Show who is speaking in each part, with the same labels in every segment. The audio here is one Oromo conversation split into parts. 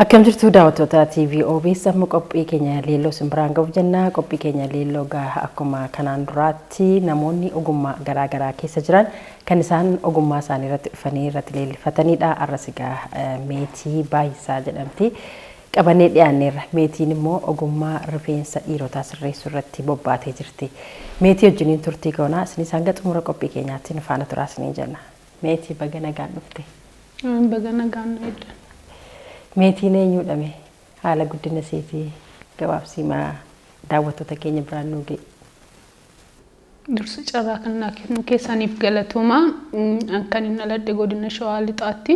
Speaker 1: Akkam jirtu daawwattoota TV OBS? Amma qophii keenya leelloo isin biraan gahuuf jenna. Qophii keenya leelloo gaa akkuma kanaan duraatti namoonni ogummaa garaa garaa keessa jiran kan isaan ogummaa isaanii irratti dhufanii irratti leellifatanidha. Arras egaa Meetii Baay'isaa jedhamti. Qabannee dhiyaanneerra. Meetiin immoo ogummaa rifeensa dhiirotaa sirreessuu irratti bobbaatee jirti. Meetii wajjiniin turtii goonaa, isinis hanga xumura qophii keenyaatti nu faana turaa isiniin jenna. Meetii, baga nagaan dhufte.
Speaker 2: Baga nagaan na eegdan.
Speaker 1: Meetiin eenyuudha mee? Haala guddina isheetii gabaabsii maa daawwattoota keenya biraan nuu ga'i.
Speaker 2: Dursa carraa kan naa kennu keessaniif galatooma. An kan hin dhaladhe godina Shawaa Lixaatti.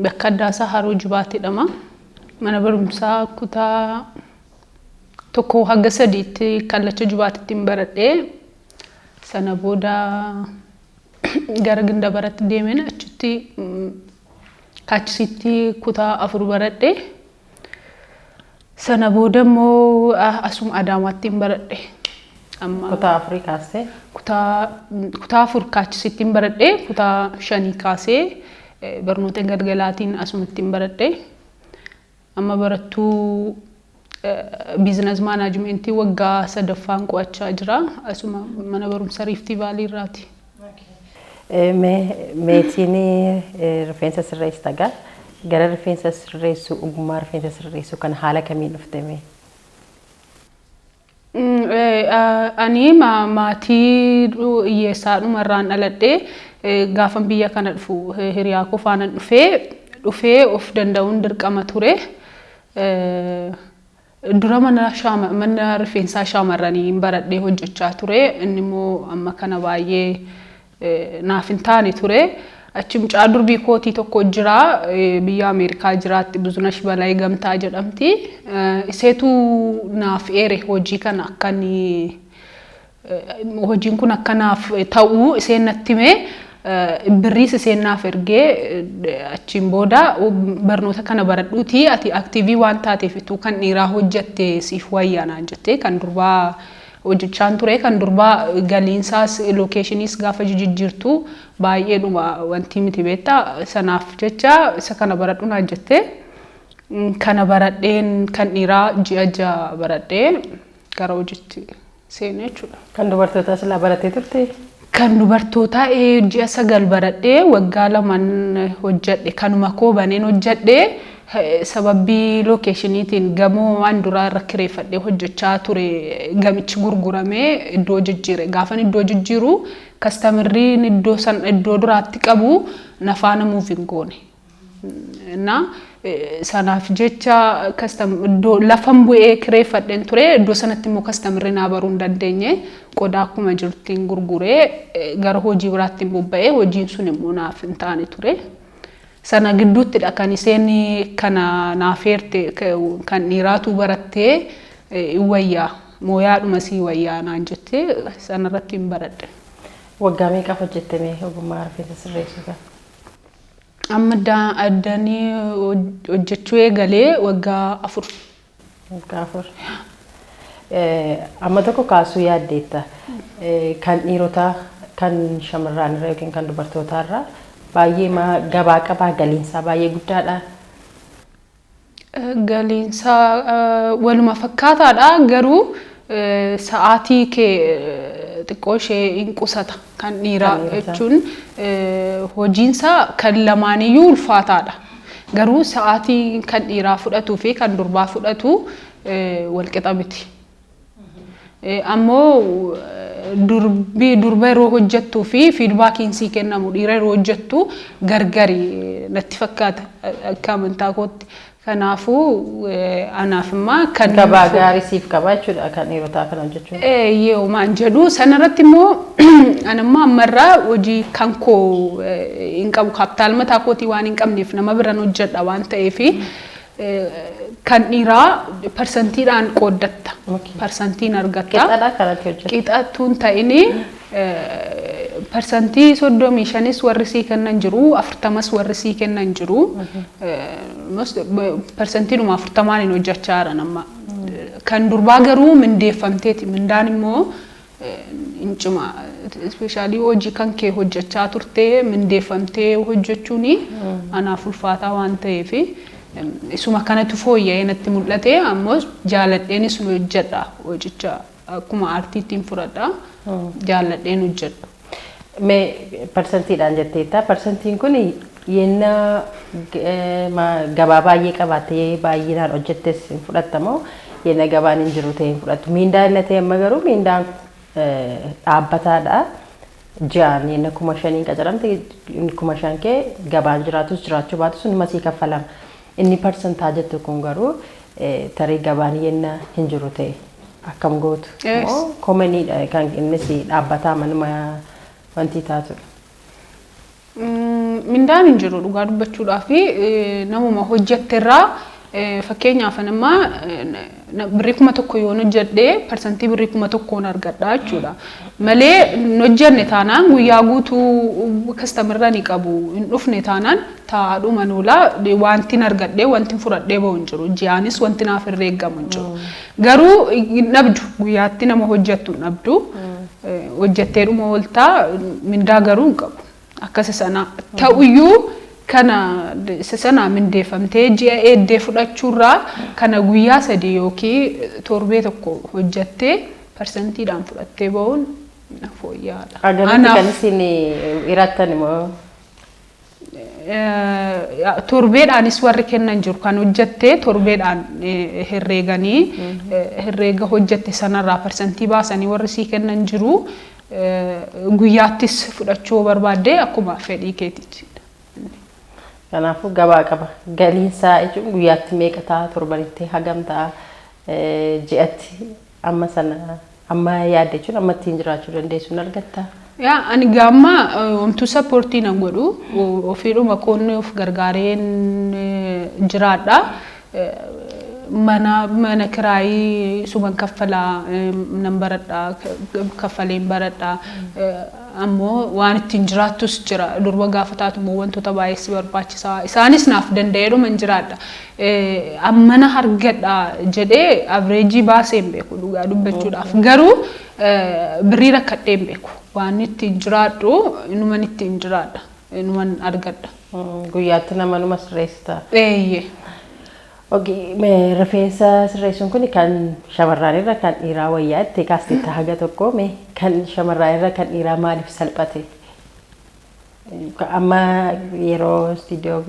Speaker 2: Bakka addaasaa Haroo Jibaat jedhama. Mana barumsaa kutaa 1 haga 3tti Kallacha Jubaatitti hin baradhe. Sana booda gara Gindabaratti deemeen achitti kaachisitti kutaa 4 baradhe. Sana booda immoo asuma Adaamaatti hin baradhe.
Speaker 1: Amma Kutaa afurii kaastee?
Speaker 2: Kutaa 4 kaachisitti hin baradhe. Kutaa 5 kaasee barnoota galgalaatiin asumatti hin baradhe. Amma barattuu business managementii waggaa sadaffaan qo'achaa jira. Asuma mana barumsa Riiftii Vaalii irraati.
Speaker 1: Meetiin rifeensa sirreessita gaa. Gara rifeensa sirreessuu, ogummaa rifeensa sirreessuu kana haala kamiin dhufte mee?
Speaker 2: Ani maatii hiyyeessaadhuma irraan dhaladhee, gaafan biyya kana dhufu hiriyaa koo faanan dhufee of danda'uun dirqama ture. Dura mana rifeensaa shaamarranii baradhee hojjechaa ture. Inni immoo amma kana baay'ee naaf hin taane ture. Achi mucaa durbii kootii tokko jira, biyya Ameerikaa jiraatti, Buzunash Balaayi Gamtaa jedhamti. Iseetu naaf eere hojii kana, akka inni hojiin kun akka naaf ta'u iseen natti hime, birriis iseen naaf ergee, achiin booda barnoota kana baradhuuti, ati active waan taateef ituu kan dhiiraa hojjatte siif wayyaa naan jette. Kan durbaa hojjechaan ture. Kan durbaa galiinsaas locationiis gaafa jijjiirtu baay'eedhuma wanti miti beektaa, sanaaf jecha isa kana baradhu naan jette. Kana baradheen kan dhiiraa ji'a 6 baradhee gara hojiitti seenee jechuudha.
Speaker 1: Kan dubartootaa silaa barattee turte?
Speaker 2: Kan dubartootaa ji'a 9 baradhee waggaa 2n hojjedhe. Kanuma koo baneen hojjedhe. Sababii locationiitiin gamoo waan duraa irra kireeffadhee hojjechaa ture gamichi gurguramee iddoo jijjiire. Gaafan iddoo jijjiiru customerriin iddoo san iddoo duraatti qabu na faana move hin goone. Na sanaaf jecha iddoo lafan bu'ee kireeffadheen ture, iddoo sanatti immoo customerri naa baruu hin dandeenye. Qodaa akkuma jiruttiin gurguree gara hojii biraatti bobba'ee, hojiin sun immoo naaf hin taane ture. Sana gidduuttidha kan isheen kana naaf heerte, kan dhiiraatu barattee hin wayyaa, mooyaadhuma sii wayyaa naan jettee, sanarratti hin baradhe.
Speaker 1: Waggaa meeqaaf hojjette mee ogummaa rifeensa sirreessuu kana?
Speaker 2: Amma addanii hojjechuu eegalee waggaa 4.
Speaker 1: Waggaa 4. Amma tokko kaasuu yaaddeetta. Kan dhiirotaa kan shamarranirra yookiin kan dubartootaarra baay'ee gabaa qabaa, galiinsaa baay'ee guddaadha.
Speaker 2: Galiinsaa waluma fakkaataadha, garuu sa'aatii kee xiqqoo ishee hin qusata kan dhiiraa jechuun. Hojiinsaa kan lamaaniyyuu ulfaataadha. Garuu sa'aatii kan dhiiraa fudhatuu fi kan durbaa fudhatu walqixa miti. Ammoo durbi durba yeroo hojjettuu fi feedbackiin sii kennamu dhiira yeroo hojjettu gargari natti fakkaata akka amantaa kootti. Kanaafuu anaaf immoo kan
Speaker 1: Gabaa gaarii siif qaba jechuudha kan dhiirotaa kana hojjechuun.
Speaker 2: Eeyyee, maan jedhu sanarratti immoo anammoo ammarraa hojii kan koo hin qabu, capital mataa kootii waan hin qabneef nama biran hojjedha waan ta'eefi kan dhiiraa percentiidhaan qooddatta. Percentiin argatta.
Speaker 1: Qixxaadha kanatti hojjetu.
Speaker 2: Qixxattuun ta'ini 35%s warri sii kennan jiru, 40s warri sii kennan jiru. Percentiidhuma 40n hin hojjechaa jiran amma. Kan durbaa garuu mindeeffamteeti. Mindaan immoo hin cima. Especially hojii kan kee hojjechaa turtee mindeeffamtee hojjechuun anaaf ulfaataa waan ta'eef. Isuma kanatu fooyya'ee natti mul'ate, ammoo jaaladheenis hojjedha hojicha, akkuma aartiittiin fudhadha, jaaladheen hojjedha.
Speaker 1: Mee parsantiidhaan jetteetta. Parsantiin kun yennaa gabaa baay'ee qabaattee baay'inaan hojjettes hin fudhattamoo yenna gabaan hin jiru ta'e hin fudhattu? Miindaa inni ta'e amma garuu miindaan dhaabbataadha. Ji'aan yenna 5,000n qacaramte 5,000 kee gabaan jiraatus jiraachuu baatus inuma sii kaffalama. Inni parsantaa jettu kun garuu tarii gabaan yenna hin jiru ta'e akkam gootu? Moo komaniidha kan innis dhaabbataa manuma wanti taatudha?
Speaker 2: Mindaan hin jiru dhugaa dubbachuudhaaf, namuma hojjetterraa, fakkeenyaaf amma birrii 1,000 yoon hojjedhee parsantii birrii 1,000n argadha jechuudha. Malee hin hojjenne taanaan, guyyaa guutuu customerra ni qabu hin dhufne taanaan, taa'aadhuma nuula, wanti argadhee wanti fudhadhee bahu hin jiru. Ji'aanis wanti naaf herreeggamu hin jiru. Garuu hin dhabdu, guyyaatti nama hojjettu hin dhabdu. Hojjetteedhuma ooltaa, mindaa garuu hin qabu. Akkas sana ta'uyyuu kana isa sana mindeeffamtee ji'a eeddee fudhachuurraa kana guyyaa 3 yookiin torbee tokko hojjettee parsantiidhaan fudhattee bahuun fooyya'aadha.
Speaker 1: Agamitti kan isin hirattan immoo?
Speaker 2: Torbeedhaanis warri kennan jiru, kan hojjette torbeedhaan herreeganii herreega hojjette sanarraa parsantii baasanii warri sii kennan jiru. Guyyaattis fudhachuu barbaadde akkuma fedhii keetiiti.
Speaker 1: Kanaafuu gabaa qaba. Galiin isaa jechuun guyyaatti meeqa ta'a, torbanitti hagam ta'a, ji'atti amma sana amma yaadde jechuun amma ittiin jiraachuu dandeessu hin argattaa?
Speaker 2: Yaa, ani gaamma homtuu support nan godhu, ofiidhuma koonni of gargaareen jiraadha. Mana kiraayii suman kaffalaa, nan baradhaa, kaffaleen baradhaa. Ammoo waan ittiin jiraattus jira. Durba gaafa taatu immoo wantoota baay'ee si barbaachisaa. Isaanis naaf danda'eedhuma hin jiraadha. Ammana argadha jedhee average baasee hin beeku dhugaa dubbachuudhaaf. Garuu birrii rakkadhee hin beeku. Waan ittiin jiraadhu inuman ittiin jiraadha. Inuman argadha.
Speaker 1: Guyyaatti nama numa sirreessita.
Speaker 2: Eeyyee.
Speaker 1: Mee rifeensa sirreessuun kun kan shamarranirra kan dhiiraa wayyaa itti kaasteetta haga tokko, mee kan shamarranirra kan dhiiraa maaliif salphate? Amma yeroo istiidiyoo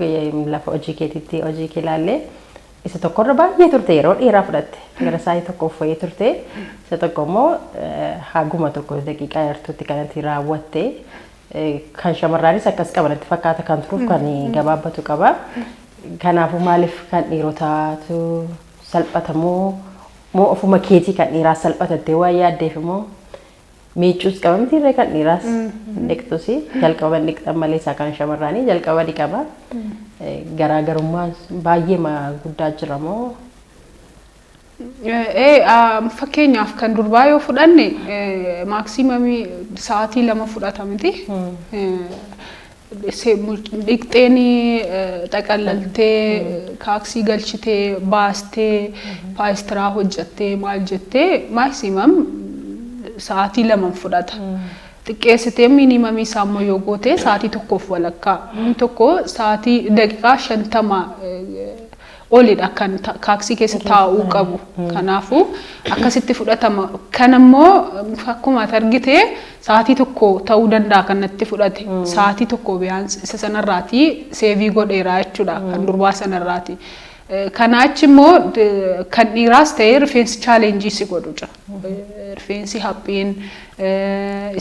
Speaker 1: lafa hojii keetiitti hojii kee ilaallee isa tokkorra baay'ee turte, yeroo dheeraa fudhatte, gara sa'aatii tokkoof wayii turte, isa tokko immoo haguma tokko daqiiqaa yartuutti kanatti raawwatte. Kan shamarranis akkas qaba natti fakkaata, kan turuuf kan gabaabbatu qaba. Kanaafuu maaliif kan dhiirotaatu salphatamoo, moo ofuma keetii kan dhiiraa salphatattee waan yaaddeef immoo miicuus qaba mitiirree, kan dhiiraas dhiqxus jalqaba dhiqxan malee isaa kan shamarraanii jalqaba dhiqama. Garaagarummaan baay'ee guddaa jira moo?
Speaker 2: Fakkeenyaaf kan durbaa yoo fudhanne maximum sa'aatii 2 fudhata miti. Dhiqxeen xaqallaltee, kaaksii galchitee, baastee, paastiraa hojjattee, maal jettee maximum sa'aatii 2 fudhata. Xiqqeessitee minimum isaa immoo yoo goote sa'aatii tokkoof walakkaa. Inni tokko sa'aatii daqiiqaa 50 olidha kan kaaksii keessa taa'uu qabu. Kanaafuu akkasitti fudhatama. Kan immoo akkuma ati argite sa'aatii 1 ta'uu danda'a kan natti fudhate. Sa'aatii 1 biyyaans isa sanarraatii save godheera jechuudha kan durbaa sanarraati. Kanaa achi immoo kan dhiiraas ta'ee rifeensi challenge si godhu jira. Rifeensi haphiin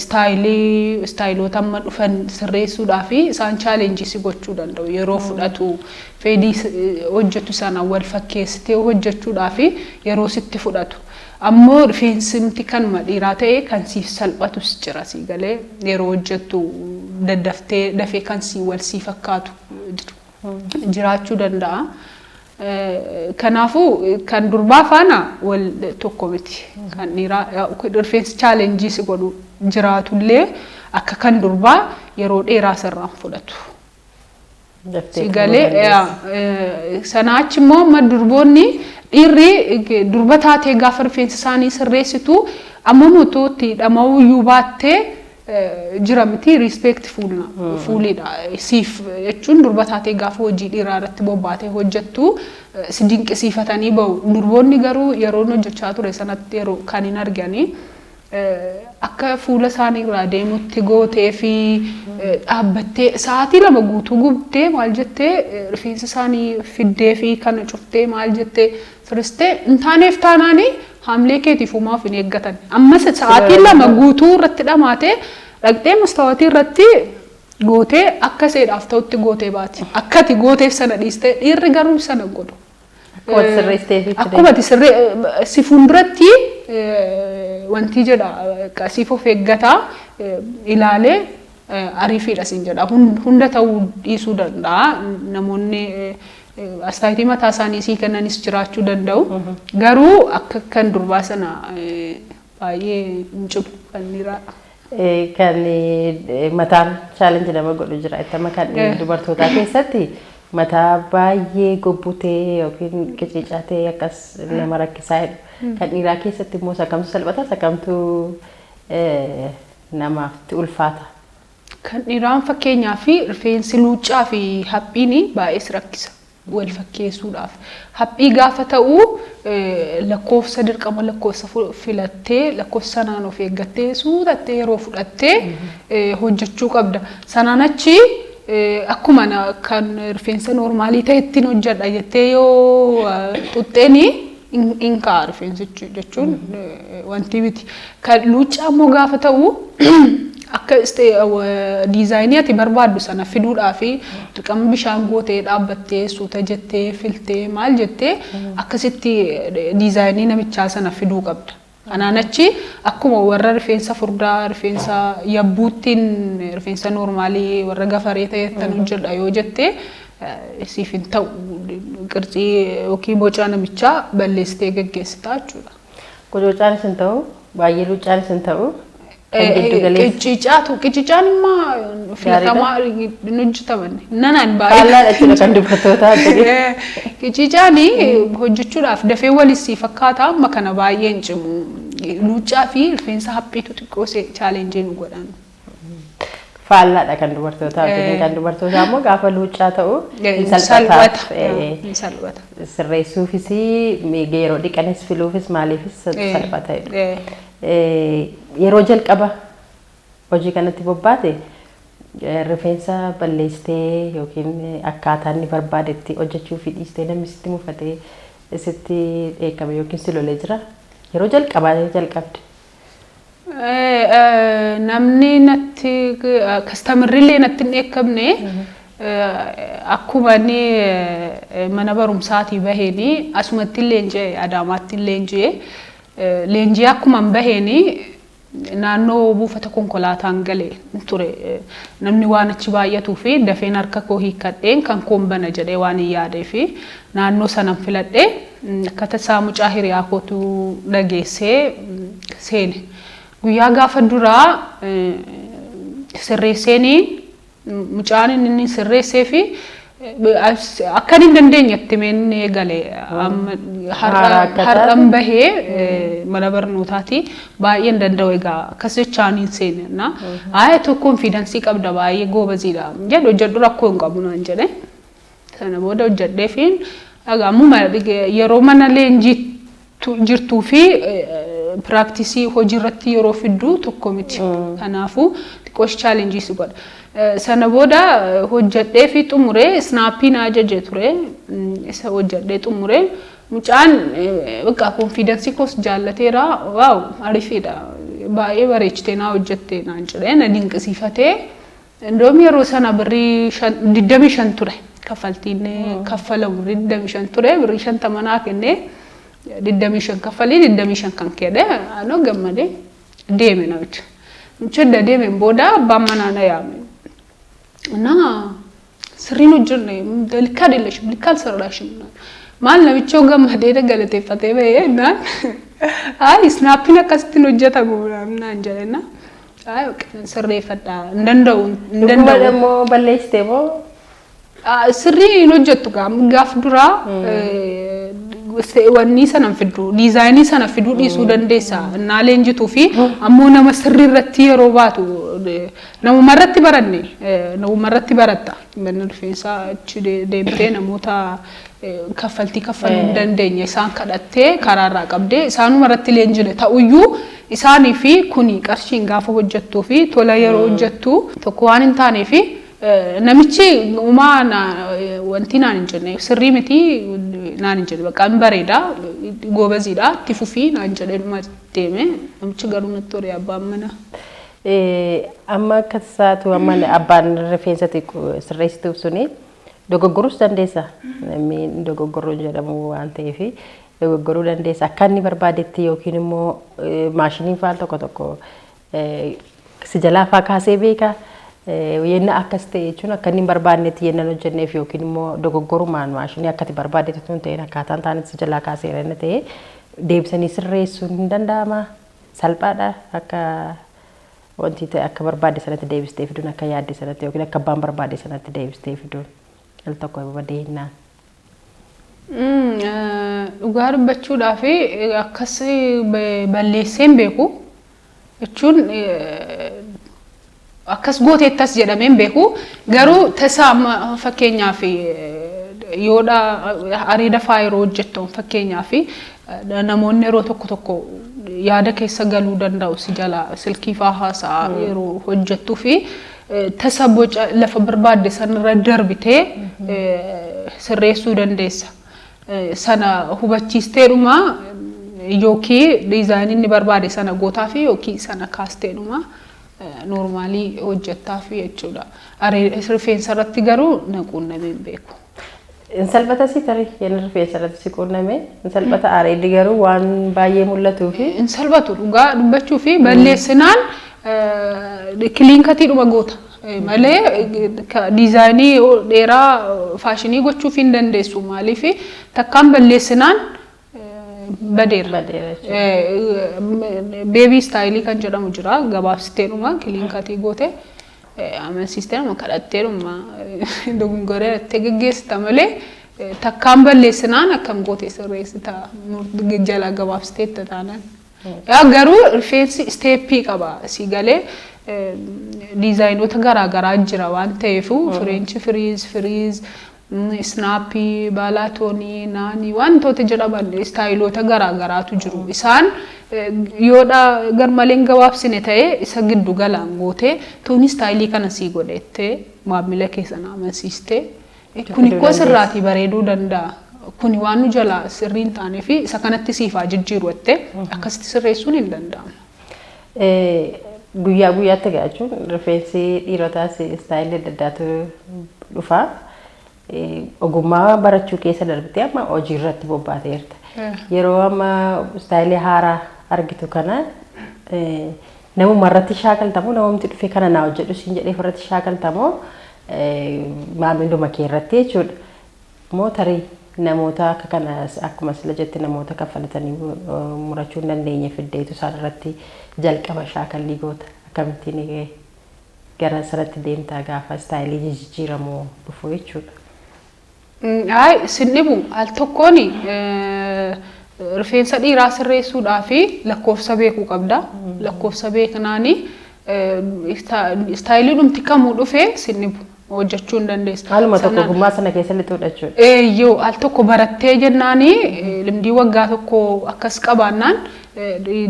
Speaker 2: styleoota amma dhufan sirreessuudhaa fi isaan challenge si gochuu danda'u. Yeroo fudhatu, fedhii hojjetu sana wal fakkeessitee hojjechuudhaa fi yeroo sitti fudhatu. Ammoo rifeensimti kanuma dhiiraa ta'e kan siif salphatus jira, sii galee, yeroo hojjettu daddaftee dafee kan sii wal sii fakkaatu jiraachuu danda'a. Kanaafuu kan durbaa faana wal tokko miti. Kan dhiiraa rifeensi challenge si godhu jiraatullee akka kan durbaa yeroo dheeraa sirraan fudhatu.
Speaker 1: Daftee
Speaker 2: Si galee, sanaa achi immoo amma durboonni, dhiirri durba taatee gaafa rifeensa isaanii sirreessitu amma mootuutti dhama'uu iyyuu baattee Jira miti, respect fuulidha. Siif jechuun durba taatee gaafa hojii dhiiraa irratti bobbaatee hojjettu si dinqisiifatanii bahu. Durboonni garuu yeroo hojjechaa ture sanatti yeroo kan hin arganii akka fuula isaanii irraa deemutti gootee fi dhaabbattee sa'aatii 2 guutuu gubdee maal jettee, rifeensa isaanii fiddee fi kana cuftee maal jettee firistee hin taaneef taanaanii haamlee keetiif uumaaf hin eeggatan. Ammas sa'aatii 2 guutuu irratti dhamaatee dhaqxee mastaawatii irratti gootee akka seedhaaf ta'utti gootee baati. Akka ati gooteef sana dhiistee, dhiirri garuu sana godhu.
Speaker 1: Akkuma ati sirreessiteefitti.
Speaker 2: Akkuma ati sirree si fuulduratti wanti jedha, siif of eeggataa ilaalee ariifiidha siin jedha. Hunda ta'uu dhiisuu danda'a. Namoonni astaayitii mataa isaanii sii kennanis jiraachuu danda'u. Garuu akka kan durbaa sana baay'ee hin cimu kan dhiiraa.
Speaker 1: Kan mataan challenge nama godhu jira. Ittama kan dubartootaa keessatti mataa baay'ee gobbutee yookiin qicicatee akkas nama rakkisaa jedhu. Kan dhiiraa keessatti immoo isa kamtu salphata, isa kamtu namaaf ulfaata?
Speaker 2: Kan dhiiraan fakkeenyaa fi rifeensi luuccaa fi haphiin baay'ee si rakkisa wal fakkeessuudhaaf. Haphii gaafa ta'u lakkoofsa, dirqama lakkoofsa filattee, lakkoofsa sanaan of eeggattee, suutattee yeroo fudhattee hojjechuu qabda. Sanaan achi akkuma kan rifeensa normalii ta'ettiin hojjedha jettee yoo xuxxeeni hin ka'a rifeensichi jechuun wanti miti. Kan luuccaa immoo gaafa ta'u akka designii ati barbaaddu sana fiduudhaa fi dirqama bishaan gootee dhaabbattee suuta jettee filtee maal jettee akkasitti designii namichaa sana fiduu qabda. Kanaan achi akkuma warra rifeensa furdaa, rifeensa yabbuuttiin, rifeensa normalii warra gafaree ta'ettan hojjedha yoo jettee siif hin ta'u, qirtsii yookiin boca namichaa balleessitee geggeessitaa jechuudha.
Speaker 1: Qococaanis hin ta'u, baay'ee luuccaanis hin ta'u. Kan giddu galeessa.
Speaker 2: Qiccicaatu, qiccicaan immoo filatamaa hin hojjetaman. Nanaan baay'ee.
Speaker 1: Faallaadha jechuudha kan dubartootaa jedhee.
Speaker 2: Qicciicaan hojjechuudhaaf dafee walisii fakkaata, amma kana baay'ee hin cimu. Luuccaa fi rifeensa haphiitu xiqqoo challenge nu godhan.
Speaker 1: Faallaadha kan dubartootaa jedhee, kan dubartootaa immoo gaafa luuccaa ta'u hin salphataaf.
Speaker 2: Hin salphata.
Speaker 1: Sirreessuufis, yeroo dhiqanis filuufis maaliifis salphata. Yeroo jalqaba hojii kanatti bobbaate rifeensa balleessitee yookiin akkaataa inni barbaadetti hojjechuu fi dhiistee namni sitti mufatee, sitti dheekkame yookiin si lolee jira? Yeroo jalqabaa jalqabde.
Speaker 2: Namni natti, customerrillee natti hin dheekkamne. Akkuma inni mana barumsaatii baheeni asumatti leenji'e, Adaamaatti leenji'e. Leenjii akkuma hin baheeni naannoo buufata konkolaataan gale ture. Namni waan achi baay'atuu fi dafeen harka koo hiikkadheen kan koon bana jedhee waan hin yaadee fi naannoo sanan filadhee akka tasaa mucaa hiriyaa kootu dhageessee seene. Guyyaa gaafa duraa sirreesseenii mucaan inni sirreessee fi akka hin dandeenyetti meen gale. Har'an bahee mana barnootaati baay'ee hin danda'u egaa akkas jechaan hin seene na aaya tokko confidence qabda, baay'ee goobaziidha jedhu, hojjedhu, rakkoo hin qabu naan jedhe. Sana booda hojjedhee fi ammuma yeroo mana leenjii jirtuu fi practice hojii irratti yeroo fiddu tokko miti. Kanaafuu xiqqoo challenge si godha. Sana booda hojjedhee fi xumuree snap na ajaje ture. Isa hojjedhee xumuree mucaan bakka confidence koos jaallateera. "Wow, ariifiidha. Baay'ee bareechitee naa hojjette" naan jedhee na dinqisiifatee. Indoom yeroo sana birrii 25 ture. Kaffaltiin kaffalamu birrii 25 ture. Birrii 50 naa kennee, 25 kaffalii, 25 kan kenne, anoo gammadee deeme namicha. Namicha edda deemeen booda abbaan manaa na yaame. እና sirriin hojjenne, ልክ አይደለሽም፣ ልክ አልሰራሽም። Maal, namichoo gammadee galateeffatee bahee naan "Ayi, snapiin akkasittiin hojjetamu" naan jedhe. Ayi, sirreeffadha, hin danda'u, hin
Speaker 1: Dhuguma
Speaker 2: danda'u.
Speaker 1: Immoo balleessitee moo?
Speaker 2: Sirrii hin hojjettu gaaf duraa. Wanni sana fiddu, diizaayinii sana fiduu dhiisuu dandeessa. Innaa leenjituu fi ammoo nama sirrii irratti yeroo baatu namuma irratti baranne, namuma irratti baratta. Manni rifeensaa achi deemtee namoota kaffaltii kaffaluu hin dandeenye isaan kadhattee karaarraa qabdee isaanuma irratti leenjine ta'uyyuu, isaanii fi kuni qarshiin gaafa hojjettuu fi tola yeroo hojjettu tokko waan hin taanee fi namichi uumaa wanti naan hin jenne, sirrii miti naan hin jenne. Bakka hin bareeda, goobaziidha, itti fufii naan jedhee dhuma deeme. Namichi garuu natti tole, abbaan mana.
Speaker 1: Amma akka tasaatu amma abbaan rifeensa sirreessituuf suni dogoggorus dandeessa. Namni dogoggoruu jedhamu waan ta'eef dogoggoruu dandeessa. Akka inni barbaadetti yookiin immoo maashiniin faan tokko tokko si jalaa faa kaasee beeka. Yenna akkas ta'e jechuun akka inni hin barbaannetti yennan hojjenneef yookiin immoo dogoggorumaan maashinii akka ati barbaaddetti tun ta'in akkaataan taanetti si jalaa kaaseera inni ta'e, deebisanii sirreessuun hin danda'ama. Salphaadha akka wanti ta'e akka barbaadde sanatti deebistee fiduun, akka yaadde sanatti yookiin akka abbaan barbaade sanatti deebistee fiduun al tokko badee hinnaan?
Speaker 2: Dhugaa dubbachuudhaaf akkas balleessee hin beeku jechuun akkas gooteettas jedhamee hin beeku. Garuu tasaa amma fakkeenyaaf yoodha areeda faa yeroo hojjettu, fakkeenyaaf namoonni yeroo tokko tokko yaada keessa galuu danda'u, si jala silkii faa haasa'aa yeroo hojjettuu fi tasa boca lafa barbaadde sanarra darbitee sirreessuu dandeessa. Sana hubachiisteedhuma yookiin diizaayinii inni barbaade sana gootaa fi yookiin sana kaasteedhuma normaalii hojjettaa fi jechuudha. Rifeensa irratti garuu na quunnamee hin beeku.
Speaker 1: Hin salphata si tarii yenna rifeensa irratti si quunname hin salphata, areeddi garuu waan baay'ee mul'atuu fi.
Speaker 2: Hin salphatu dhugaa dubbachuu fi balleessinaan clean cutiidhuma goota malee diizaayinii dheeraa faashinii gochuuf hin dandeessu. Maaliif takkaan balleessinaan badeera.
Speaker 1: Badeera jechuudha.
Speaker 2: Baby style kan jedhamu jira, gabaabsiteedhuma clean cut goote amansiisteedhuma kadhatteedhuma dogongoree jettee geggeessita malee takkaan balleessinaan akkam goote sirreessita jala gabaabsiteetta taanaan. Yaa garuu rifeensi step qaba, si galee diizaayinoota garaa garaa jira waan ta'eef French frizz, frizz, snap, baalaatoonii, naanii wantoota jedhaman istaayilota garaa garaatu jiru. Isaan yoodha garmaleen gabaabsine ta'ee isa giddu galaan gootee tuuni istaayilii kana sii godhettee maamila keessan amansiistee kun ikkoo sirraatii bareeduu danda'a. Kuni waan nu jalaa sirrii hin taanee fi isa kanatti siifaa jijjiiru jettee akkasitti sirreessuun hin danda'amu.
Speaker 1: Guyyaa guyyaatti egaa jechuun rifeensi dhiirotaas istaayilii adda addaatu dhufa. Ogummaa barachuu keessa darbitee amma hojii irratti bobbaateerta. Yeroo amma istaayilii haaraa argitu kana namuma irratti shaakaltamoo, namumti dhufe kana naa hojjedhu siin jedhee irratti shaakaltamoo, maamiluma kee irratti jechuudha? Moo tarii namoota akka kana akkuma sila jette namoota kaffalatanii murachuu hin dandeenye fiddeetu isaan irratti jalqaba shaakallii goota? Akkamittiin gara sanatti deemtaa gaafa istaayilii jijjiiramuu dhufu jechuudha?
Speaker 2: Ay, sin dhibu. Al tokkoon rifeensa dhiiraa sirreessuudhaa fi lakkoofsa beekuu qabda. Lakkoofsa beeknaani istaayilii dhumti kamuu dhufee sin dhibu, hojjechuu hin dandeessa.
Speaker 1: Haaluma tokko ogummaa sana keessa lixuudha jechuudha.
Speaker 2: Eeyyoo, al tokko barattee jennaani limdii waggaa tokko akkas qabaannaan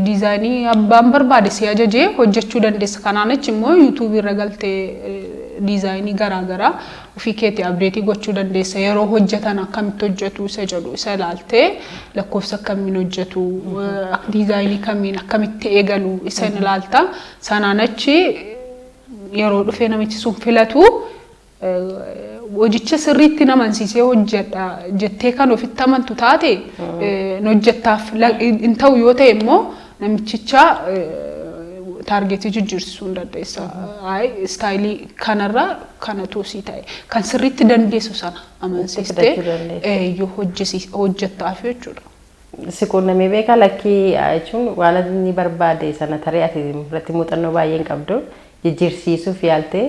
Speaker 2: diizaayinii abbaan barbaade si ajajee hojjechuu dandeessa. Kanaan achi immoo yuutuubii irra galtee diizaayinii garaagaraa ofii keetii update gochuu dandeessa. Yeroo hojjetan akkamitti hojjetu isa jedhu isa ilaaltee, lakkoofsa akkamiin hojjetu, diizaayinii kamiin akkamitti eegalu isa ilaalta. Sanaan achi yeroo dhufee namichi sun filatu hojicha sirriitti namansiisee hojjedha jettee kan ofitti amantu taate hojjettaaf. Hin ta'u yoo ta'e immoo namichicha target jijjiirsisuu hin dandeessa. Istaayilii kanarra kanatu sii ta'e kan sirriitti dandeessu sana amansiistee yoo hojjettaaf jechuudha.
Speaker 1: Si quunnamee beekaa lakkii jechuun waan inni barbaade sana tarii ati irratti muuxannoo baay'ee hin qabdu jijjiirsiisuuf yaaltee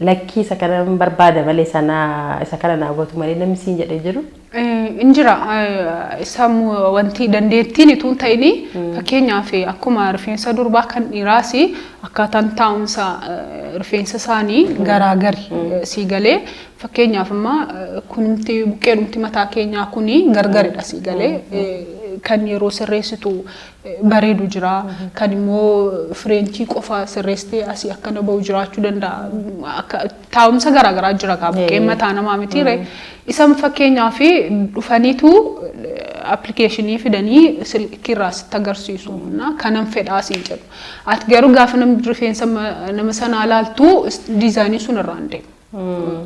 Speaker 1: Lakkii isa kana barbaada malee sana isa kana naa gootu malee namni siin jedhee jiru.
Speaker 2: In jira sammuu wanti dandeettiin itoo hin ta'in, fakkeenyaaf akkuma rifeensa durbaa kan dhiiraas akkaataan taa'umsa rifeensa isaanii garaagari sii galee. Fakkeenyaaf amma kunimti buqqeedhumti mataa keenyaa kuni gargaridha sii galee. Kan yeroo sirreessitu bareedu jira, kan immoo fireenchii qofa sirreessitee asii akkana bahu jiraachuu danda'a. Taa'umsa garaagaraa jira kaa buqqeen mataa namaa mitiire. Isan fakkeenyaaf dhufaniitu appilikeeshinii fidanii silkiirraa sitti agarsiisu, kanan fedhaa siin jedhu. Ati garuu gaafa namni rifeensa nama sanaa laaltu diizaayinii sun irraa hin deemu.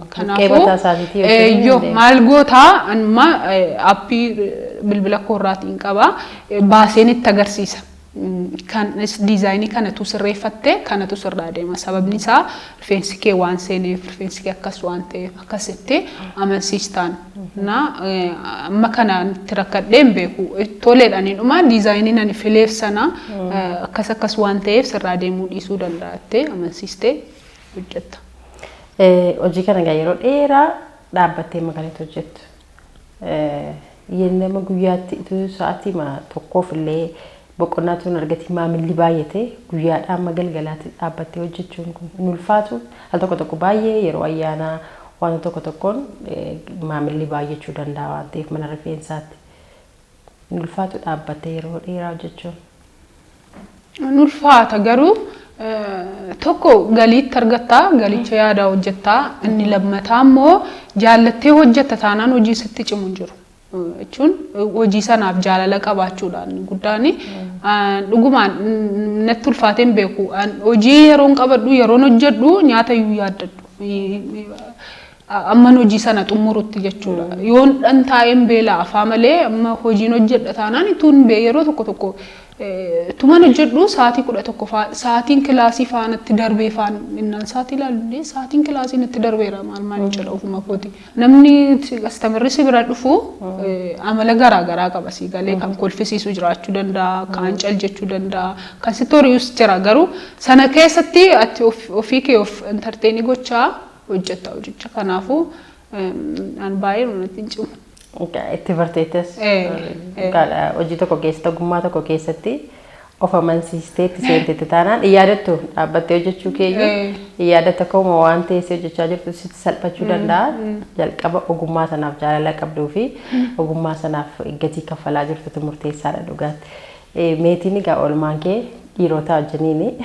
Speaker 1: Kanaafuu
Speaker 2: maal gootaa, amma aappii bilbila koorraatiin qaba, baaseen itti agarsiisa. Kan diizaayinii kanatu sirreeffatte kanatu sirraa deema. Sababni isaa rifeensi kee waan seeneef, rifeensi kee akkas waan ta'eef akkasitti amansiistaan. Na amma kana itti rakkadhee hin beeku. Toleedhaan dhuma diizaayinii ani fileef sana akkas akkas waan ta'eef sirraa deemuu dhiisuu danda'a jettee amansiistee hojjetta.
Speaker 1: Hojii kana egaa yeroo dheeraa dhaabbattee magaalatti hojjettu. Nama guyyaatti utuu sa'aatii tokkoof illee boqonnaa tuun argatiin maamilli baay'ate guyyaadhaa amma galgalaatti dhaabbattee hojjechuun kun hin ulfaatu? Al tokko tokko baay'ee yeroo ayyaanaa waan tokko tokkoon maamilli baay'achuu danda'a waan ta'eef mana rifeensaatti. Hin ulfaatu dhaabbattee yeroo dheeraa hojjechuun?
Speaker 2: Hin ulfaata, garuu tokko galiitti argattaa, galicha yaadaa hojjettaa. Inni lammataa immoo jaallattee hojjetta taanaan hojii sitti cimu hin jiru. Jechuun hojii sanaaf jaalala qabaachuudhaan guddaan dhugumaan natti ulfaatee hin beeku. Hojii yeroon qabadhu, yeroon hojjedhu nyaata iyyuu yaaddadhu. Amman hojii sana xumurutti jechuudha. Yoon dhan taa'een beela afaa malee amma hojiin hojjedha taanaan ituun bee yeroo tokko tokko tuman hojjedhu sa'aatii 11 faa sa'aatiin kilaasii faanatti darbee faan innaan sa'aatii ilaallu sa'aatiin kilaasii natti darbeera maal maal jedha ofuma kooti. Namni kastamarri si bira dhufu amala garaa garaa qaba sii galee. Kan kolfisiisu jiraachuu danda'a, kan cal jechuu danda'a, kan sitti hori'us jira, garuu sana keessatti ati ofii kee of entertain gochaa hojjetta hojicha. Kanaafuu an baay'ee natti hin cimu.
Speaker 1: Itti barteettas hojii tokko keessatti, ogummaa tokko keessatti of amansiistee itti seentetti taanaan hin yaadattu dhaabbattee hojjechuu keeyyuu hin yaadatta. Akkuma waan teessee hojjechaa jirtu sitti salphachuu danda'a. Jalqaba ogummaa sanaaf jaalala qabduu fi ogummaa sanaaf gatii kaffalaa jirtutu murteessaadha dhugaatti. Meetiin egaa oolmaan kee dhiirota wajjiniini.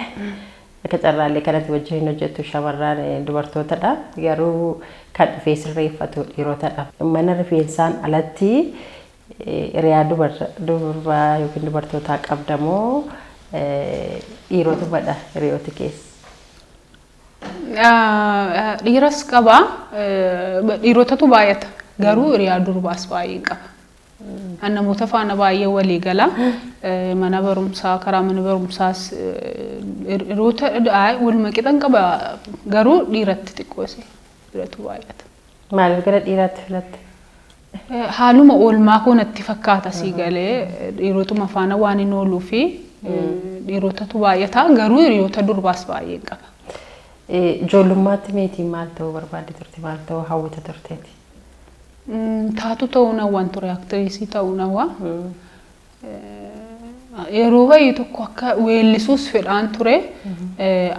Speaker 1: Akka carraallee kanatti wajjin hojjettu shamarran dubartootadha. Garuu kan dhufee sirreeffatu dhiirotadha. Mana rifeensaan alatti hiriyaa durbaa yookiin dubartootaa qabdamoo dhiirotumadha hiriyooti keessa?
Speaker 2: Dhiiras qaba. Dhiirotatu baay'ata. Garuu hiriyaa durbaas baay'een qaba. Namoota faana baay'ee walii gala. Mana barumsaa, karaa mana barumsaas hiriyoota waluma qixan qaba. Garuu dhiiratti xiqqoose. Dhiiratu baay'ata.
Speaker 1: Maaliif gara dhiiraatti filatte?
Speaker 2: Haaluma oolmaa koo natti fakkaata sii galee, dhiirotuma faana waan hin ooluu fi dhiirotatu baay'ata, garuu hiriyoota durbaas baay'een qaba.
Speaker 1: Ijoollummaatti Meetiin maal ta'uu barbaadde turte? Maal ta'uu hawwita turteeti?
Speaker 2: Taatu ta'uu hawwan ture, aktireesii ta'uu hawwa. Yeroo baay'ee tokko akka weellisuus fedhaan ture.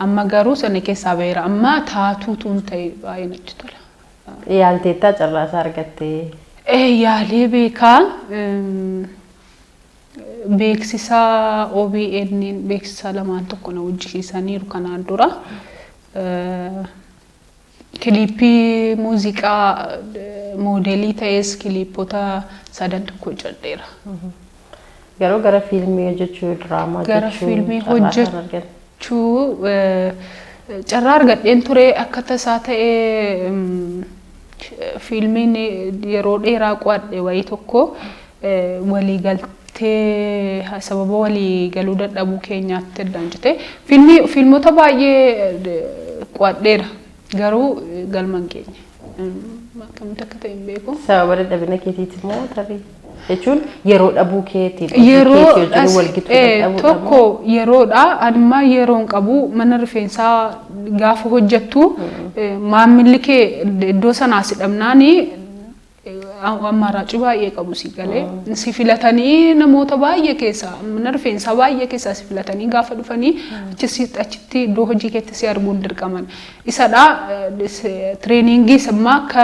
Speaker 2: Amma garuu sana keessaa baheera. Amma taatuutu ta'e baay'ee natti tola.
Speaker 1: Yaalteettaa carraasaa argattee?
Speaker 2: Yaalee beekaa. Beeksisa OBN beeksisa lamaan tokko na hojjisiisaniiru kanaan dura. Kiliippii muuziqaa moodelii ta'es kiliippota sadan tokko hojjedheera.
Speaker 1: Garuu gara fiilmii hojjechuu, diraamaa
Speaker 2: Gara
Speaker 1: hojjechuu
Speaker 2: fiilmii
Speaker 1: carraa kan argatte?
Speaker 2: Hojjechuu carraa argadheen ture. Akka tasaa ta'ee fiilmiin yeroo dheeraa qo'adhe wayii tokko waliigaltee sababa walii galuu dadhabuu keenyaatti addaan cite. Fiilmii fiilmota baay'ee qo'adheera, garuu galma hin geenye. Akkamitti akka ta'e hin beeku.
Speaker 1: Sababa dadhabina keetiiti moo tarii? Jechuun yeroo dhabuu keetiin hojii
Speaker 2: Yeroo
Speaker 1: keetii wajjin wal gituu dadhabuu.
Speaker 2: Tokko yeroodha. Animmaa yeroon qabu. Mana rifeensaa gaafa hojjettu maamilli kee iddoo sanaa si dhabnaani ammaaraacii baay'ee qabu si galee. Si filatanii namoota baay'ee keessaa, mana rifeensaa baay'ee keessaa si filatanii gaafa dhufanii achitti iddoo hojii keetti si arguun dirqaman. Isadha, trainingii sammaa akka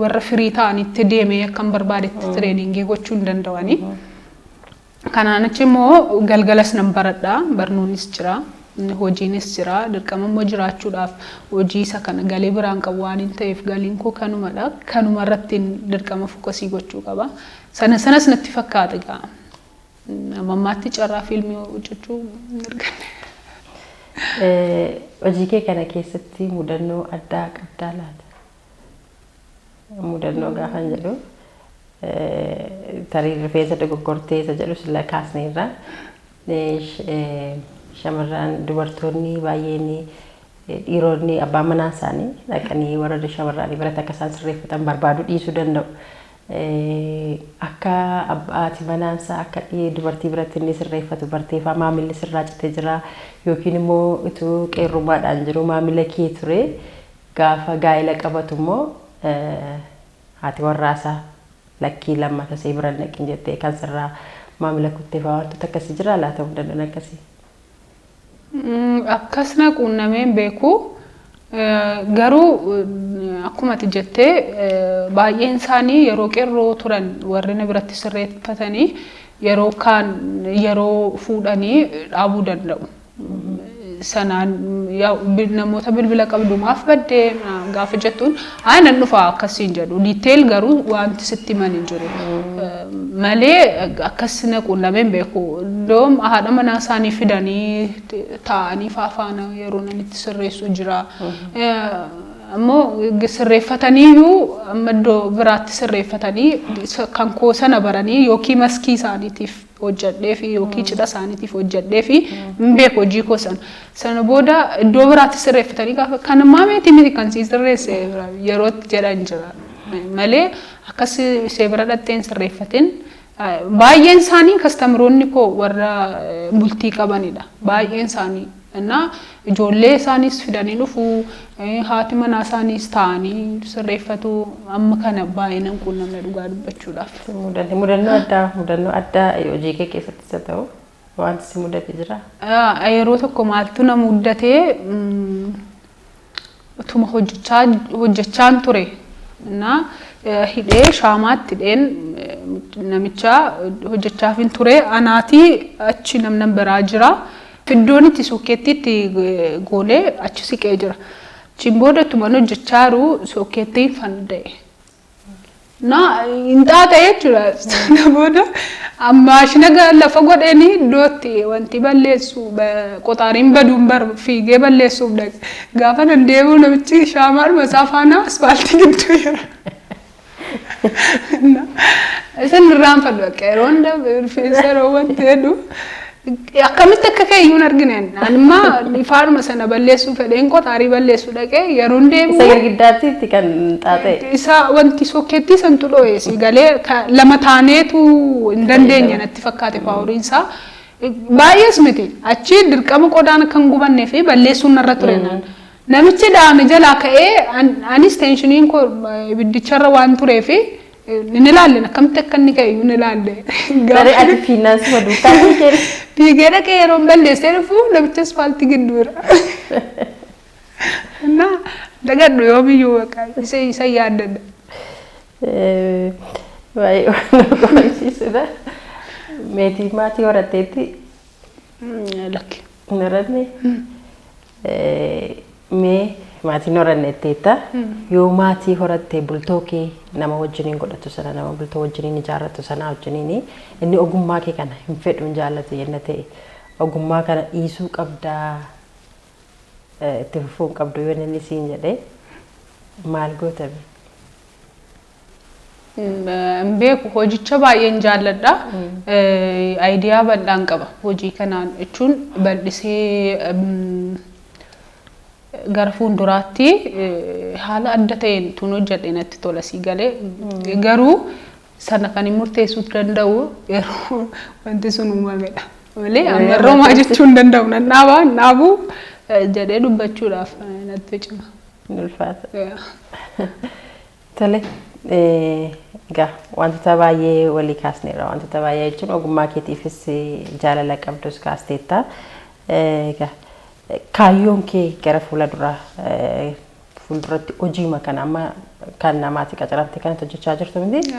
Speaker 2: warra firii ta'anitti deemee akkan barbaadetti trainingii gochuu hin danda'anii. Kanaan achi immoo galgalas nan baradha, barnoonnis jira, hojiinis jira, dirqama immoo jiraachuudhaaf hojii isa kana galii biraan qabu waan hin ta'eef galiin koo kanumadha. Kanuma irratti dirqama focusii gochuu qaba. Sana sanas natti fakkaata egaa. Amma ammaatti carraa fiilmii hojjechuu hin arganne.
Speaker 1: Hojii kee kana keessatti mudannoo addaa qabdaa laata? Mudannoo gaafan jedhu tarii rifeensa dogoggortee isa jedhu sila kaasneerra. Shamarran, dubartoonni baay'een, dhiironni abbaan manaa isaanii dhaqanii warra shamarranii biratti akka isaan sirreeffatan barbaaduu dhiisuu danda'u. Akka abbaati manaansaa akka dubartii biratti inni sirreeffatu barteefaa maamilli sirraa citee jira, yookiin immoo utuu qeerrummaadhaan jiru maamila kee ture, gaafa gaa'ela qabatu immoo haati warraasaa lakkii lammata see bira naqin jettee kan sirraa maamila kutteefaa wantoota akkasii jira laata, mudannoon akkasii?
Speaker 2: Akkas na quunnamee hin beeku. Garuu akkuma ati jettee baay'een isaanii yeroo qeerroo turan warri na biratti sirreeffatanii yeroo kaan yeroo fuudhanii dhaabuu danda'u. Sanaan namoota bilbila qabdu maaf baddee gaafa jettuun haa nan dhufa akkasiin jedhu. Detail garuu wanti sitti himan hin jiru. Malee akkas na quunnamee hin beeku. Iddoon haadha manaa isaanii fidanii taa'anii faafaana yeroo nan itti sirreessu jira. Ammoo sirreeffataniiyyuu amma iddoo biraatti sirreeffatanii kan koo sana baranii yookiin maskii isaaniitiif hojjedhee fi yookiin cidha isaaniitiif hojjedhee fi hin beeku hojii koo sana. Sana booda iddoo biraatti sirreeffatanii gaafa kan maameetii miti kan sii sirreesse yerootti jedhan jira. Malee akkas ishee bira dhattee hin sirreeffatin. Baay'een isaanii customeroonni koo warra bultii qabanidha. Baay'een isaanii. Innaa ijoollee isaaniis fidanii dhufu, haati manaa isaaniis taa'anii sirreeffatu. Amma kana baay'inaan quunnamne dhugaa dubbachuudhaaf.
Speaker 1: Mudannoo addaa hojii kee keessatti isa ta'u wanti si mudate jira?
Speaker 2: Yeroo tokko maaltu na mudatee, utuma hojjechaan ture. Innaa hidhee shaamaatti hidheen namicha hojjechaafin ture, anaatii achi namni biraa jira. Iddoon itti socketii itti goonee achi siqee jira. Achiin booda utuma hojjechaa jiru sockettiin fanda'e. Na hin xaaxa'e jechuudha. Sana booda maashina lafa godheeni iddootti wanti balleessu qoxaariin baduun bar fiigee balleessuuf dhaqe. Gaafa nan deebi'u namichi shaamaadhuma isaa faana aspaaltii gidduu jira. Isin irraanfadhu bakka yeroo hunda rifeensa yeroo wanti jedhu akkamitti akka ka'e iyyuu hin argine. Animmaa ifaadhuma sana balleessuu fedheen qoxaarii balleessuu dhaqee yeroo deebi'u.
Speaker 1: Isa girgiddaatti itti kan xaaxa'e.
Speaker 2: Isa wanti socketii santu dho'e si galee lama taaneetu hin dandeenye natti fakkaate poweriin isaa. Baay'ees miti, achi dirqama qodaan akka hin gubannee fi balleessuun narra ture naan. Namichi dhaame jalaa ka'ee, anis tensioniin koo ibiddicharra waan tureef hin ilaalle, akkamitti akka inni ka'e iyyuu hin ilaalle.
Speaker 1: Tarii ati fiinnaansuma duukaa fiigee.
Speaker 2: Fiigee dhaqee yeroo balleessee dhufu namicha aspaaltii gidduudha. Innaa dagadhu yoomiyyuu bakka isa yaaddadha.
Speaker 1: Baay'ee waan nama kofalchiisudha. Meetii, maatii horatteetti?
Speaker 2: Lakki.
Speaker 1: Hin horanne? Mee maatiin horanne jetteetta. Yoo maatii horatte bultoo kee nama wajjiniin godhatu sana, nama bultoo wajjiniin ijaarratu sana wajjiniin inni ogummaa kee kana hin fedhu, hin jaallatu yenna ta'e, ogummaa kana dhiisuu qabdaa, itti fufuu hin qabdu yoo inni siin jedhee maal gootame?
Speaker 2: Hin beeku, hojicha baay'een jaalladha. Idea bal'aan qaba hojii kanaan jechuun bal'isee gara fuulduraatti haala adda ta'een tun hojjedhe natti tola si galee. Garuu Sana kan hin murteessuu danda'u yeroo wanti sun uumamedha. Malee amma irra homaa jechuu hin danda'u. Nan dhaabaa hin dhaabu jedhee dubbachuudhaaf natti cima.
Speaker 1: Hin ulfaata. Tole, egaa wantoota baay'ee walii kaasneerra. Wantoota baay'ee jechuun ogummaa keetiifis jaalala qabdus kaasteetta. Egaa kaayyoon kee gara fuula duraa fuulduratti hojiima kana amma kan namaati qacaramte kanatti hojjechaa jirtu miti?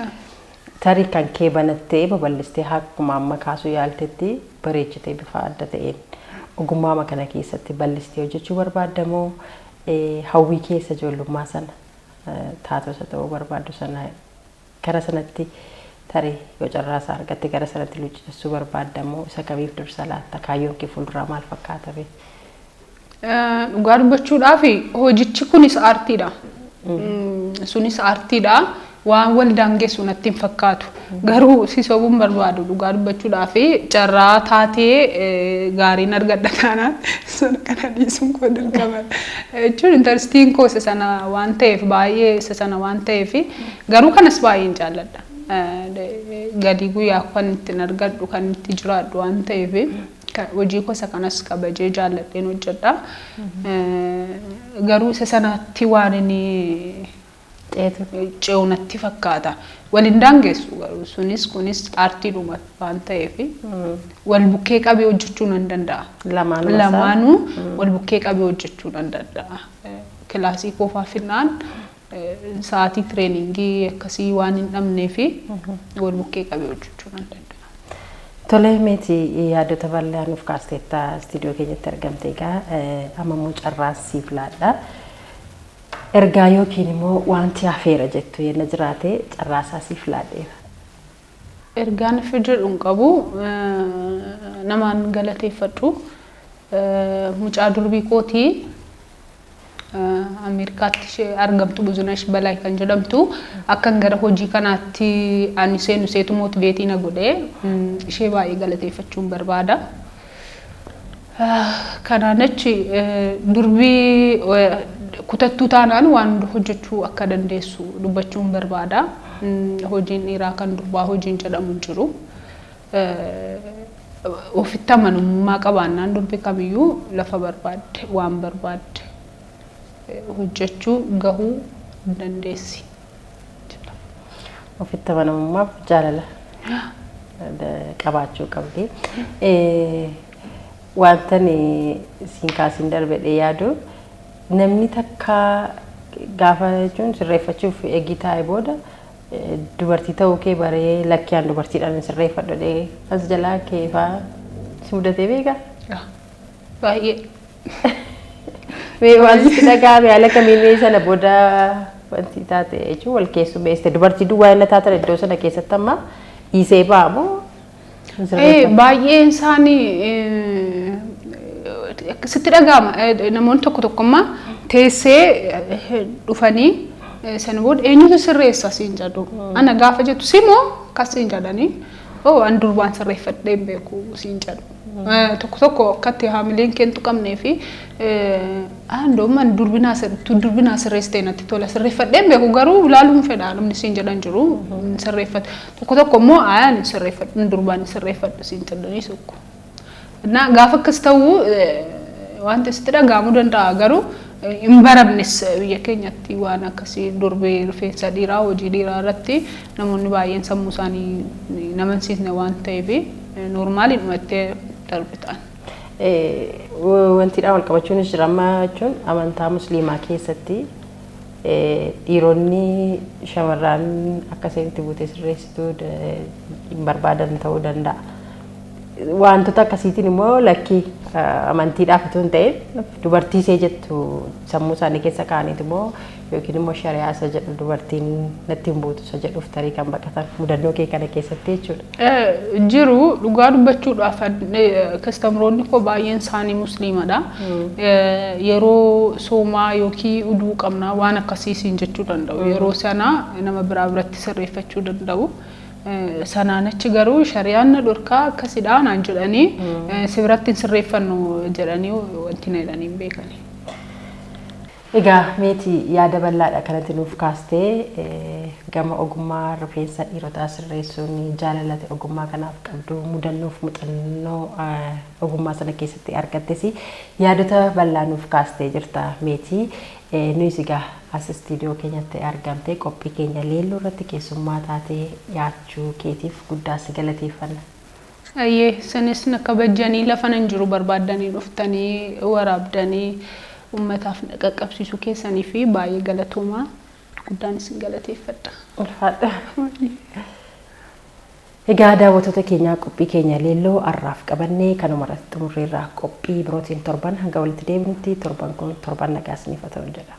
Speaker 1: Tarii kan kee banattee babal'istee akkuma amma kaasuu yaaltetti bareechitee bifa adda ta'een ogummaa kana keessatti bal'istee hojjechuu barbaadda moo hawwii keessa ijoollummaa sana taatota ta'uu barbaaddu sana gara sanatti tarii yoo carraa isaa argatte gara sanatti luuccessuu barbaadda moo isa kamiif dursa laatta? Kaayyoon kee fuulduraa maal fakkaata bee?
Speaker 2: Dhugaa dubbachuudhaaf hojichi kunis aartiidha. Sunis aartiidha. Waan wal daangessu natti hin fakkaatu. Garuu si sobuun barbaadu, dhugaa dubbachuudhaaf carraa taatee gaariin argadha taanaan sana kana dhiisuun koo dirqama. Jechuun interestiin koo isa sana waan ta'eef, baay'ee isa sana waan ta'eef, garuu kanas baay'een jaalladha. Galii guyyaa kan ittiin argadhu, kan itti jiraadhu waan ta'eef, hojii gosa kanas kabajee jaalladheen hojjedha. Garuu isa sanatti waan inni ce'u natti fakkaata. Waliin daangessu, garuu sunis kunis aartiidhuma waan ta'eef wal bukkee qabee hojjechuu nan danda'a. Lamaanuu wal bukkee qabee hojjechuu nan danda'a. Kilaasii koofaa finnaan sa'aatii trainingii akkasii waan hin dhabnee fi wal bukkee qabee hojjechuu nan danda'a.
Speaker 1: Tole meeti, yaadota bal'aa nuuf kaasteetta, istiidiyoo keenyatti argamte. Egaa amma immoo carraan siif laadha. Ergaa yookiin immoo wanti hafeera jettu yenna jiraate carraasaa siif laadheera.
Speaker 2: Ergaan hafe jedhu hin qabu. Namaan galateeffadhu. Mucaa durbii kootii Ameerikaatti ishee argamtu, Buzunash Balaa kan jedhamtu, akkan gara hojii kanaatti ani seenu seetu motivate na godhee, ishee baay'ee galateeffachuun barbaada. Kanaan achi durbii kutattuu taanaan waan hojjechuu akka dandeessu dubbachuun barbaada. Hojiin dhiiraa kan durbaa hojiin jedhamu hin jiru. Ofitti amanamummaa qabaannaan durbi kamiyyuu lafa barbaadde waan barbaadde hojjechuu gahuu dandeessi.
Speaker 1: Ofitti amanamummaaf jaalala qabaachuu qabdi. Wanta siin kaasiin darbedhee yaadu, namni takka gaafa jechuun sirreeffachuuf eegii taa'e booda dubartii ta'uu kee baree lakkiyaan dubartiidhaan hin sirreeffadhu jedhee as jalaa kee fa'aa si mudatee beekaa?
Speaker 2: Baay'ee.
Speaker 1: Mee waan sitti dhaga'ame, haala kamiin sana booda wanti taate, jechuun wal keessummeessite, dubartii duwwaa inni taatan iddoo sana keessatti amma dhiisee ba'a moo?
Speaker 2: Baay'een isaanii sitti dhaga'ama. Namoonni tokko tokko immoo teessee dhufanii sana booda eenyutu sirreessa siin jedhu. Ana gaafa jettu simoo akkas siin jedhanii, "Oo, an durbaan sirreeffadhee hin beeku" siin jedhu. Tokko tokko akkatti haamileen kee hin tuqamnee fi andooma durbinaa sirreessitee natti tola, sirreeffadhee hin beeku garuu ilaaluun fedha namni siin jedhan jiru sirreeffatu. Tokko tokko immoo ayaan hin sirreeffadhu, durbaan hin sirreeffadhu siin jedhanii sokku. Na gaafa akkas ta'u wanti sitti dhaga'amuu danda'a, garuu hin baramnes biyya keenyatti waan akkasii, durbee rifeensa dhiiraa hojii dhiiraa irratti namoonni baay'een sammuu isaanii namansiisne waan ta'eef normaliin dhumattee darbitaan.
Speaker 1: Wantiidhaan wal qabachuunis jira amma, jechuun amantaa musliimaa keessatti dhiironni shamarran akka isheen buutee sirreessituu hin barbaadan ta'uu danda'a. Wantoota akkasiitiin immoo lakkii amantiidhaaf utuu hin ta'in dubartii ishee jettu sammuu isaanii keessa kaa'aniit immoo yookiin immoo shari'aa isa jedhu dubartiin natti hin buutu isa jedhuuf tarii kan baqatan mudannoo kee kana keessatti jechuudha.
Speaker 2: Jiru, dhugaa dubbachuudhaaf customeroonni koo baay'een isaanii musliimadha. Yeroo soomaa yookiin uduu qabnaa waan akkasii siin jechuu danda'u. Yeroo sana nama biraa biratti sirreeffachuu danda'u. Sanaan achi garuu shari'aan na dhorkaa akkasidha naan jedhanii si biratti hin sirreeffannu jedhanii wanti na jedhanii hin beekani.
Speaker 1: Egaa Meetii, yaada bal'aadha kanatti nuuf kaastee, gama ogummaa rifeensa dhiirotaa sirreessuun jaalalate ogummaa kanaaf qabdu, mudannoof muuxannoo ogummaa sana keessatti argattes yaadota bal'aa nuuf kaastee jirta, Meetii. Nuyis egaa as istiidiyoo keenyatti argamtee qophii keenya leelloo irratti keessummaa taatee dhiyaachuu keetiif guddaa si galateeffanna.
Speaker 2: Ayyee, isinis na kabajanii lafa nan jiru barbaaddanii dhuftanii waraabdanii uummataaf qaqqabsiisuu keessanii fi baay'ee galatoomaa, guddaan isin galateeffadha.
Speaker 1: Ulfaadha. Egaa daawwattoota keenyaa, qophii keenya leelloo har'aaf qabannee kanuma irratti xumurreerraa. Qophii birootiin torban hanga walitti deebinutti torban kun torban nagaa isiniif haa ta'u jedha.